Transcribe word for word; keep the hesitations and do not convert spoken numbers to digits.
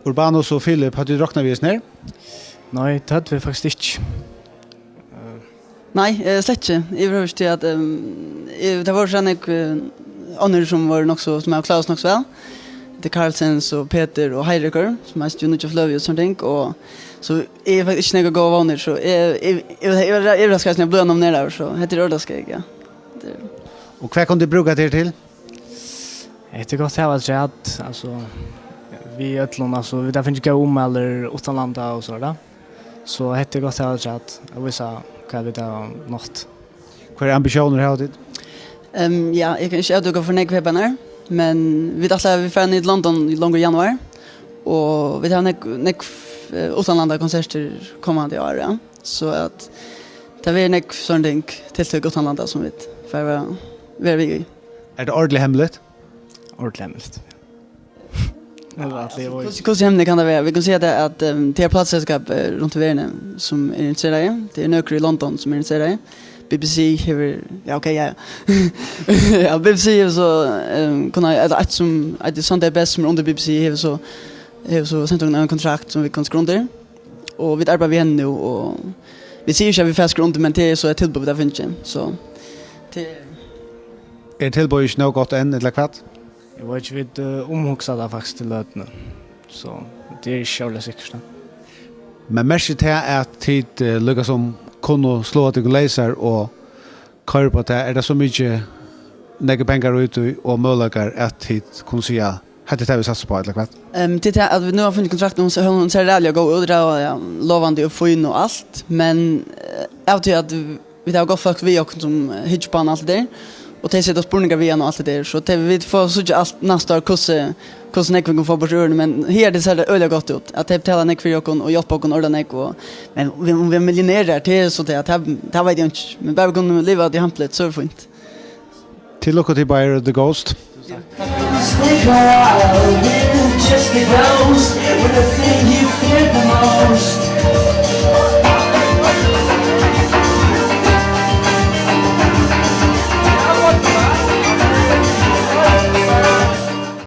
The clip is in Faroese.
Urbanus og Filip, høvdu tit roknað við hesum her? Nei, tað høvdu vit faktiskt ikki. Nei, eh, slett ikki. Yvirhøvur ikki, tí at, ehm, eh, tað vóru so nógv, eh, onnur sum vóru nokk so, sum hava klárað seg nokk so væl. Tað er Karlsens og Petur og Heiðrikur, sum eisini nýggja fløgu og sovorðin ting, og so eg hevði faktiskt ikki nógvar góðar vónir, so eg, eg, eg, eg var yvirraskaður, sum eg bleiv nomineraður, so hetta er ordiliga skeg, ja. Tað er Og hvat kunnu tit brúka tað her til? Hetta er gott at hava afturat, altso, við øllum, altso, vit hava fingið góðar ummælir uttanlanda og so, tá. So hetta er gott at hava afturat, at vísa hvat vit hava nátt. Hvørjar ambitiónir hava tit? Ehm, ja, eg kann ikki avdúka for nógv her, men vit ætla, at vit fara niður til London longu í januar, og vit hava nógv, nógv, eh, uttanlanda konsertir komandi ár, ja. So at tað verður nógv sovorðin ting, tiltøk uttanlanda, sum vit fara vera, vera við í. Er tað ordiliga hemmiligt? Ordiliga hemmiligt. Ella at tað er Hvussu, hvussu hemmiligt kann tað vera? Vit kunnu siga tað, at, ehm, tað eru plateselskap, eh, runt í verðini, sum eru interesserað. Tað eru nøkur í London, sum eru interesserað. B B C hevur, ja, ok, ja, ja. Ja, B B C hevur so, ehm, kunna, ella eitt sum eitur Sunday Best, sum er undir B B C, hevur so, hevur so sent okkum ein kontrakt, sum vit kunnu skriva undir. Og vit arbeiða við henni nú, og vit siga ikki, at vit fara at skriva undir, men tað er so eitt tilboð, vit hava fingið. So, tað Er tilboðið ikki nóg gott enn, ella hvat? Eg veit ikki, vit, eh, umhugsa tað faktiskt til løtuni. So, tað er ikki ordiliga sikkurt, ja. Men merkir tað, at tit, eh, líkasum kunnu sláa tykkum leysar og koyra upp á tað? Er tað so mikið, nógvir pengar í tí og møguleikar, at tit kunnu siga, "Hetta er tað, vit satsa upp á", ella hvat? Ehm, tað er tað, at vit nú hava funnið kontrakt, hon ser, hon ser ræðuliga góð út, ræðuliga lovandi og fín og alt, men, eh, av tí at vit hava gott fólk við okkum sum, eh, hyggja upp á hana og alt tað har, og tey seta spurningar við hana og alt tað har, so tey, vit fáa síggja alt næsta ár, hvussu, hvussu nógv vit kunnu fáa burtur úr henni, men her tað sær tað øgiliga gott út, at tey betala nógv fyri okkum og hjálpa okkum ordiliga nógv, og, men um vit, um vit eru millionærar, tað er so tað, tað, tað veit eg ikki, men bara vit kunnu liva av tí hamplið, so er fínt. Til lukku til báðar The Ghost.